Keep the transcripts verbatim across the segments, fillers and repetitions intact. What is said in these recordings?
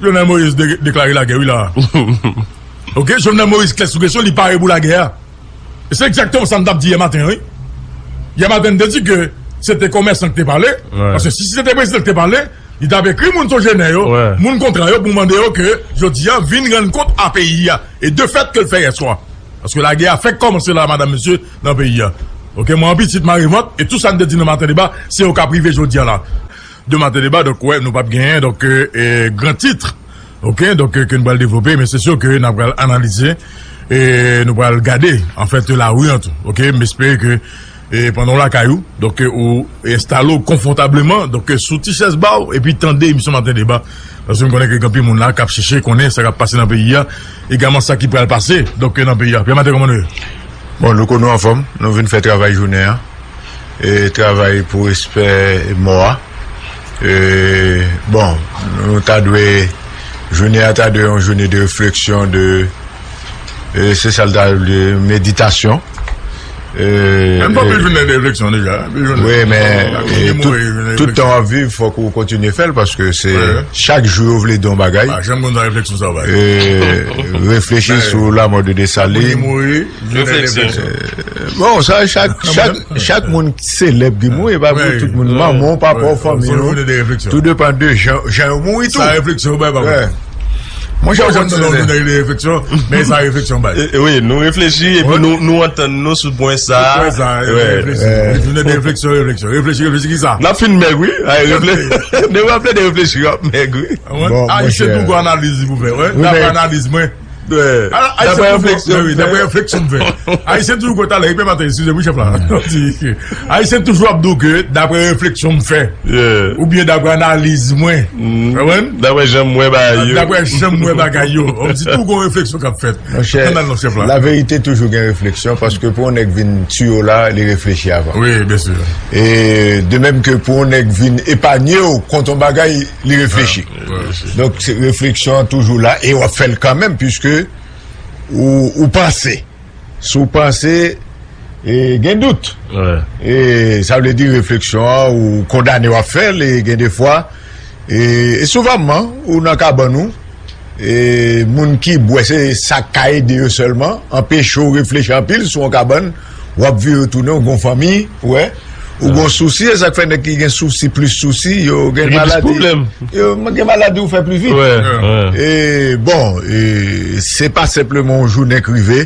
Jovenel Moïse de- deklare lagè, wi, la. Ok, Jovenel Moïse klè sou kesyon, li pare pou lagè a. E se egzakteman sa m t ap di yè maten, wi. Yè maten, m te di ke se te komèsan ki te pale. Paske si se te prezidan ki te pale, li t ap ekri moun Sogener yo, moun kontra yo, pou mande yo ke jodi a vin rann kont a peyi a. E de fèt ke l fè yè swa. Paske lagè a fèk kòmanse la, madanm, mesye, nan peyi a. Ok, mwen an pitit, mare vant, e tou sa n te di nan maten deba, se yo k ap rive jodi a la. De maten deba, donk, wè, nou p ap genyen, donk, euh, euh, gran tit, ok, donk, euh, ke nou pral devlope, men se si ke n ap pral analize, e nou pral gade, anfèt, lari an tou, ok, m espere ke, e pandan w lakay ou, donk, euh, ou enstale w konfòtableman, donk, euh, sou ti chèz ba w, epi tande emisyon maten deba, paske m konnen ke gen anpil moun la k ap chèche konnen sa k ap pase nan peyi a, egalman sa ki pral pase, donk, euh, nan peyi a. Pierre Martin, kòman nou ye? Bon, nou konnen w anfòm, nou vin fè travay jounen an. E travay pou respè mò a. E, bon, nou ta dwe, jounen an ta dwe yon jounen de refleksyon, de, e se sa l ta dwe, meditasyon. E, Men pa e, pil jounen de refleksyon deja, pil jounen. Wi, men, Bon, e, moun tout, mouri, jounen de tout tan w ap viv, fòk ou kontinye fè l, paske se Wi. Chak jou yo vle di yon bagay. Pa janm konn sa refleksyon sa w bay. E, reflechi Men, sou lanmò de Desalin. Moun mouri, Refleksyon. Bon, sa, chak, chak, chak moun selèb ki mouri, e pa pou tout moun, manman w, papa w, fanmi w, tou depan de jan, jan yo mouri tou. Sa refleksyon bay, papa. Monchè, ou konn se refleksyon, men sa refleksyon bay. E, e, wi, nou reflechi, epi nou, nou antann nou sou pwen sa. Sou pwen sa, refleksyon. Refleksyon, refleksyon, refleksyon. Reflechi, reflechi ki sa? N ap fin mèg, wi. Ay, refle- Nou raple de reflechi, w ap mèg, wi. Bon, Ayisyen tou gon analiz li pou fè, wi. Dapre analiz mwen, Daprè refleksyon, wi, daprè refleksyon m fè. Ayisyen toujou konn talè, epi maten, eskize m, wi, chèf la. Ayisyen toujou ap di w ke daprè refleksyon m fè. Oubyen daprè analiz mwen. Konprann? Daprè jan m wè bagay yo. Daprè jan m wè bagay yo. Kòmsi tou gon refleksyon k ap fèt. Monchè, laverite toujou gen refleksyon, paske pou yon nèg vin tiye w la, li reflechi avan. Wi, byen si. E de menm ke pou yon nèg vin epanye w kont yon bagay, li reflechi. Donk, se refleksyon an toujou la e w ap fè l kanmenm, piske ou, ou panse. Si w panse, e, gen dout. E sa vle di refleksyon an, ou kondane w ap fè l, e gen de fwa, e, e souvamman, ou nan kabann ou, e moun ki bwè, se sa k ka ede yo sèlman, anpeche w reflechi anpil sou yon kabann, w ap vire tounen, ou gon fanmi, ou wè, ou gon sousi, e sa k fè nèg ki gen sousi, plis sousi, yo gen maladi. Yo gen maladi ou fè pli vit. E, bon, e, se pa senpleman yon jounen k rive,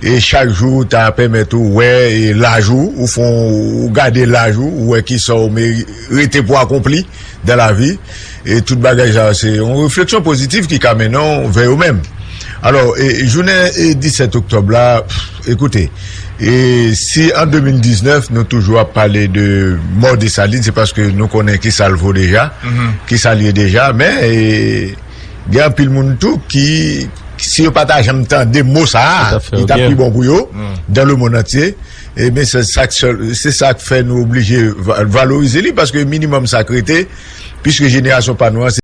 e chak jou ta pèmèt ou wè, e, laj ou, ou fè yon, ou gade laj ou, ou wè kisa ou meri- rete pou akonpli dans la vie. E tout bagay sa, se yon refleksyon pozitif ki ka mennen w vè yo menm. Alò, e, jounen, e, disèt oktòb la, pff, ekoute, e si an de mil diznèf, nou toujou ap pale de mò Desalin, se paske nou konnen kisa l vo deja, kisa l ye deja, men, e, gen anpil moun tou ki, si yo pa ta janm tande mo sa a, li t ap pi bon pou yo, dans le monde entier. Ebyen, se sa k sèl, se sa k fè nou oblije va- valorize li, paske minimòm sa k rete, piske jenerasyon pa nou an, se